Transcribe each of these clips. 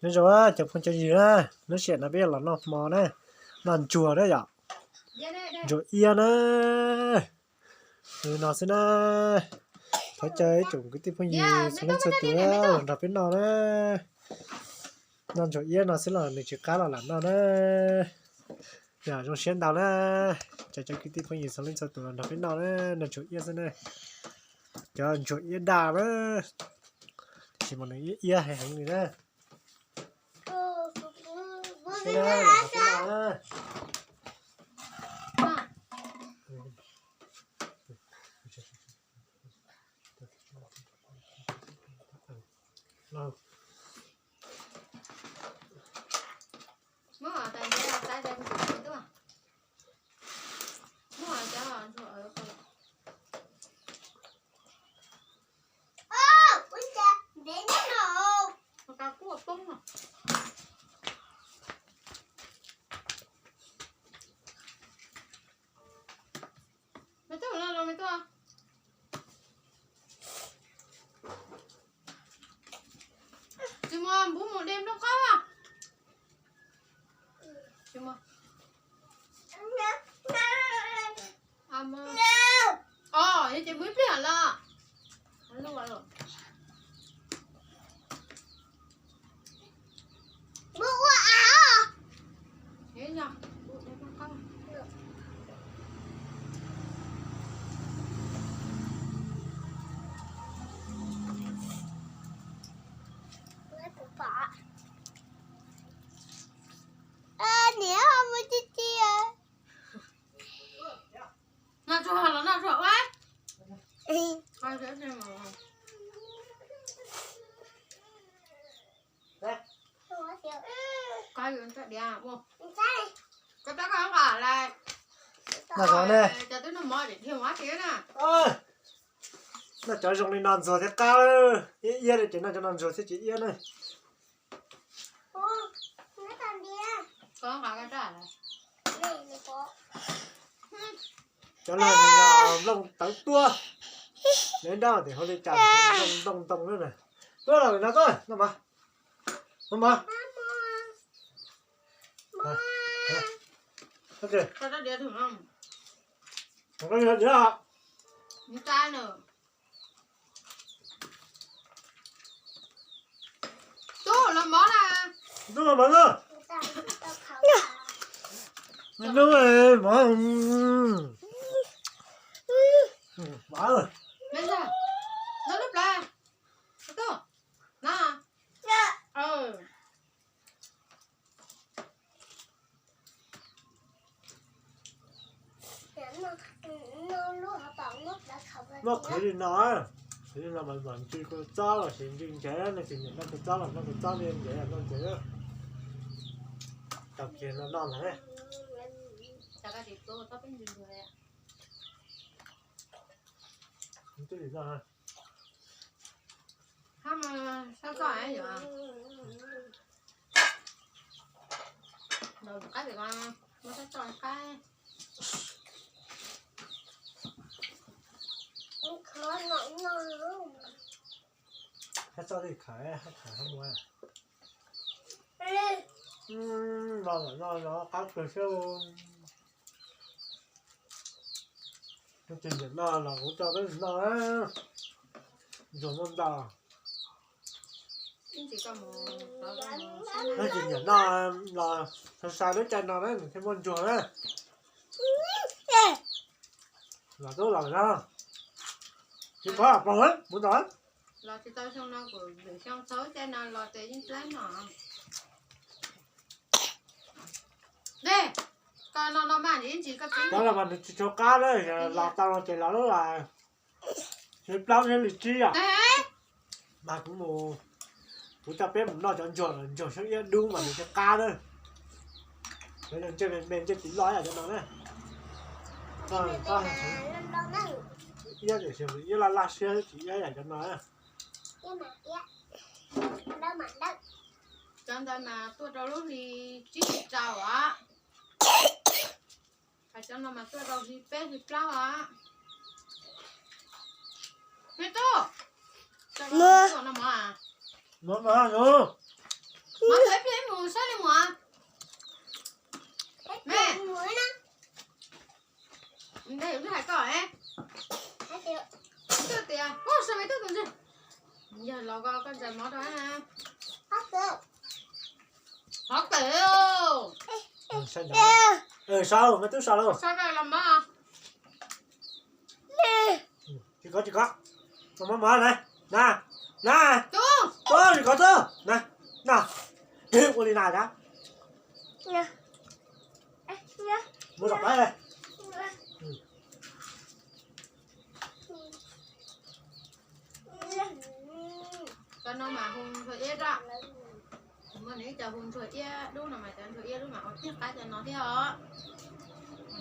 Nyob zoo cov phooj cov ywg na, lub sij hawm no peb los noj hmo na, noj ntsuag na yom, ntsuag iab na. Li no xwb na. Thov caw ib tsoom kwv tij phooj ywg txhua leej txhua tus los nrog peb noj na. Noj ntsuag iab no xwb los nws tsis qab los lam noj na. Yog zoo siab ntau na. Caw cov kwv tij phooj ywg txhua leej txhua tus los nrog peb noj na, noj ntsuag iab xwb na. Cov ntsuag iab daj na, tiam sis mas nws iab iab heev heev li na. Tsis muaj npub mus de nplooj qaub a. Tsis muaj. Os, yog ces npub ib pliag los. Noj tsuag los noj tsuag ua. Koj tab koj nqa lawm. Noj tsuag ne. Cov twb noj mov dhia mov tiag na. Noj cov zoo li no ntxuag thiaj qab, iab iab li ces noj cov no ntxuag thiaj tsis iab na. Cov no nplooj tawv tuab, lawv nrab tias hauv li cas nplooj ntoo na. Tuaj los no tuaj, noj mov, noj mov. Tub, los mov na. Tub, los mov na. Hnub mov. Mov. Noj lub plawv. Tub, no. Noj qhwv li no, qhwv li no mas mam ntsis kua txob los sis ntsis ntsev, nej tsis nyiam noj kua txob los noj kua txob, ntsev los noj ntsev. Tau kiag no noj ntag. Twb lim no. Hab mas sab txoj yom. Ntaus qaib pem ko, muab sab txoj qaib. Sab txoj li khawv, hab khawv hab muab. No lawm no los qab kawg siab. Tsis nyiam noj los kuv tso peb noj na. Ntsuag muaj ntau. Tsis nyiam noj los sai sai lub caij no na nws thiaj muaj ntsuag na. Los tub los na. Tsis pom pom mus no. Los tsis tau xyoo no kuv lwm xyoo txog caij no los ces yeej tlaib no. Dej, koj no no mas ntsis koj txiv. Cov no mas nws tsis tshua qab na, los tau no ces los lub, xyoo plaub thiab li tsib yom. Mas kuv mus, kuv coj peb mus noj cov ntsuag, ntsuag xyoob iab dub mas nws thiaj qab na. Cov no ntsej me me ntsej tsis loj ib yam cov no na. Iab tiam sis iab laj laj siab tsis iab ib yam cov no na. Cov ntawd mas tuaj rau lub hli tsib hli rau os. Hais cov no mas tuaj rau hli peb hli plaub os. Me tub, no mas, no mas, Mov tau ib pliag mus saib li mus. Me, ntej twb hais koj, twb tias, ua, sau me tub tus ntsis. Yog los koj, koj ntsaws mov rau na. Qhov kawm. Sau, me tub sau lauj. Sau rau los mov. Tsis kov, tsis kov. Los mov mov na. Na, na. Tub, tsis kov tub. Na, na. Ua li na. Mus tom qab. Cov no mas hu ntsuag iab dab. Muaj nws cov hu ntsuag iab dub no mas cov ntsuag iab dub mas ua tiag qab cov no thiab os.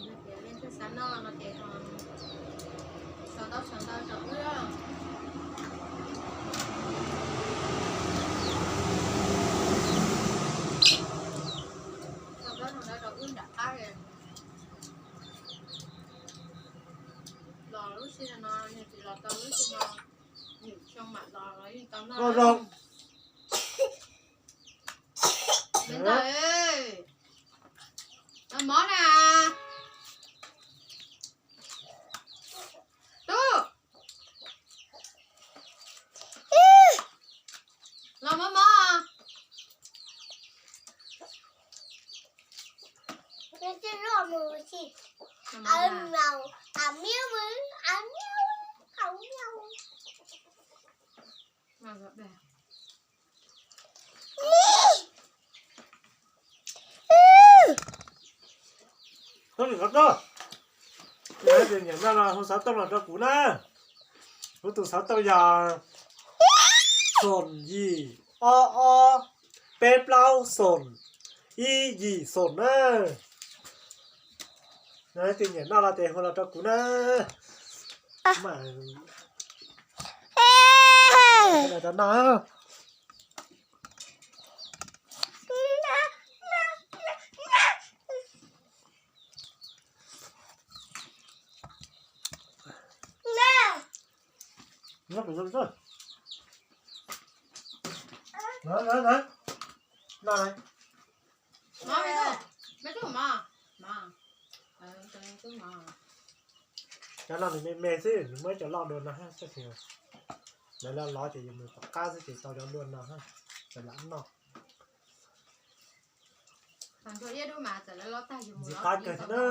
Yog tias leej twg xav noj no ces sau ntaub sau ntawv rau wb. Sau ntaub sau ntawv rau wb nram qab. Los lub sij hawm no, yog tsis los tau lub sij hawm no, nws xyoo mam los los yeej tau noj. Los mov na. Tub, los mov mov. Tus nyiam noj no hu xov tooj los rau kuv na. Kuv tus xov tooj yog xoom yim ob ob peb plaub xoom ib yim xoom na. Tus nyiam noj no ces hu los rau kuv na. Cov no nws me me xwb, nws muab cov loj dua no, lawv lov lov ces yus mus tom qab xwb ces tau cov dua no, cov lam noj. Ntxim qab kawg thiab na.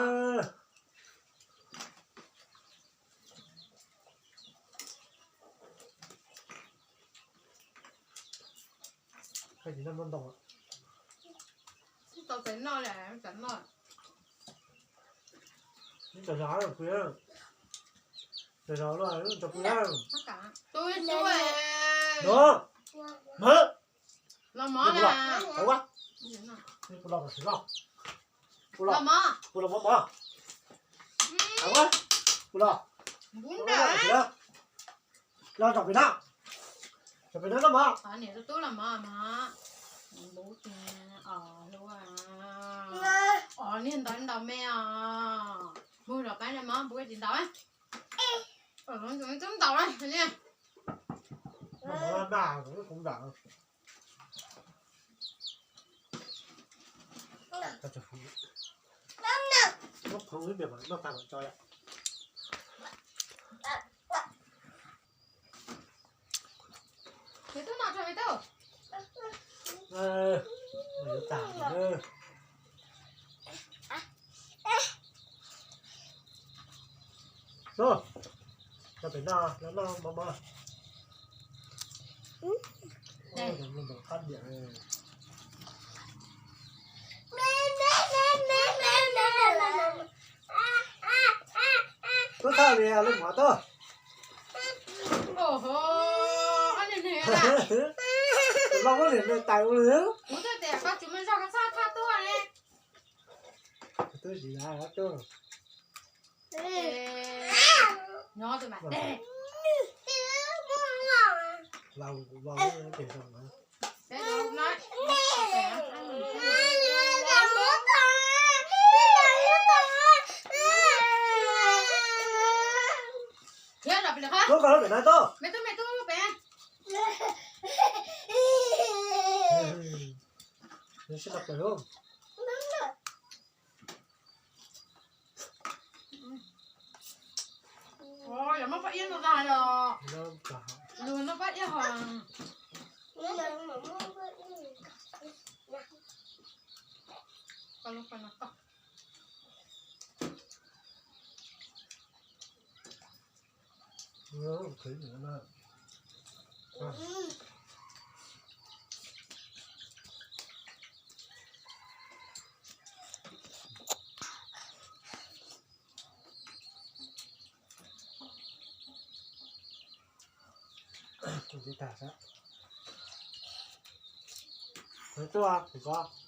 Los mov na. Los mov. Los pem no, los pem no los mov. Niam tub los mov mov. Npub tiag os, hlub os. Niag ntaus ntaus me os. Mus los pab niag mov npub tsis ntaus. Tub ntaus niag. Me tub no, me tub. Tag. Tso pem no, los noj mov mov. Tub thaj li lub mov tub. Tus loj muab niam nws tais ua li. Kuv twb tias koj tsis muaj zog koj txhob thaj tuaj li. Tub tsis lav tub. Nyob tus mam teg. Vau, vau, ces zoo na. Thiab los pem no. Tuaj koj lub pem no tuaj. Me tub, me tub lub pem. Nws sib tau plaws lub. Ua yog muab paj iab no tag yog, luag no paj iab ho. Tuaj, tsis ko.